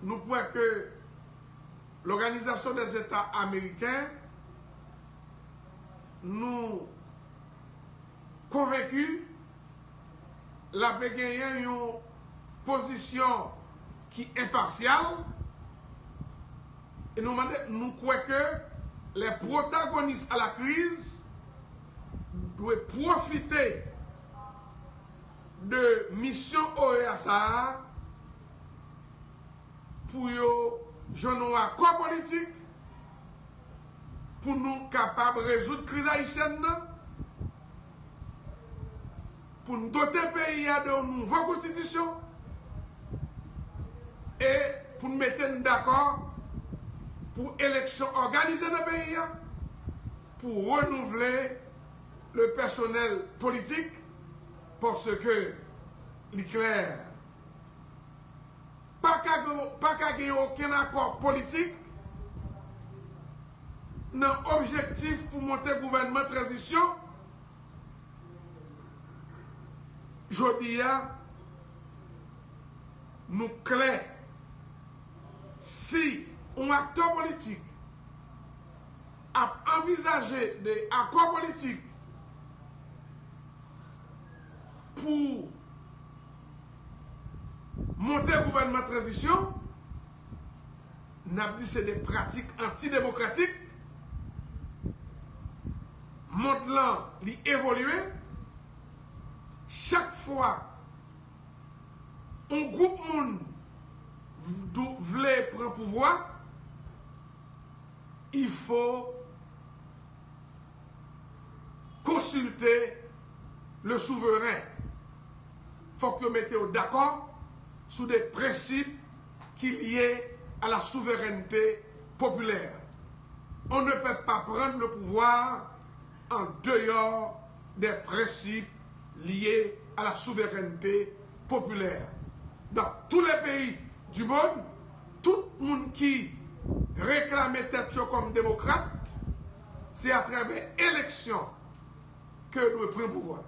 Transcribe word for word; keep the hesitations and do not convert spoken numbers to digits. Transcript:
Nou kwè ke Lòganizasyon dè Zeta Ameriken, nou konvenki l ap genyen yon pozisyon ki enpasyal, e nou mande, nou kwè ke les protagonistes à la crise dwe pwofite de misyon O E A sa a pou yo jwenn yon akò politik, pou nou kapab rezoud kriz ayisyèn nan, pou n dote peyi a de yon nouvo konstitisyon, e pou n mete n dakò pou eleksyon òganize nan peyi a, pou renouvle le pèsonèl politik, paske li klè, pa ka gen, pa ka gen okenn akò politik nan objektif pou monte gouvènman tranzisyon. Jodi a, nou klè, si yon aktè politik ap anvizaje de akò politik pou monte gouvènman tranzisyon, n ap di se de pratik antidemokratik. Mond lan, li evolye. Chak fwa yon gwoup moun dou- vle pran pouvwa, il faut consulter le souverain. Fòk yo mete yo dakò sou de prensip ki lye à la souveraineté populaire. On ne peut pas prendre le pouvoir en dehors des principes liés à la souveraineté populaire. Dans tous les pays du monde, tout moun ki reklame tèt yo kòm demokrat, se atravè eleksyon ke yo dwe pran pouvwa.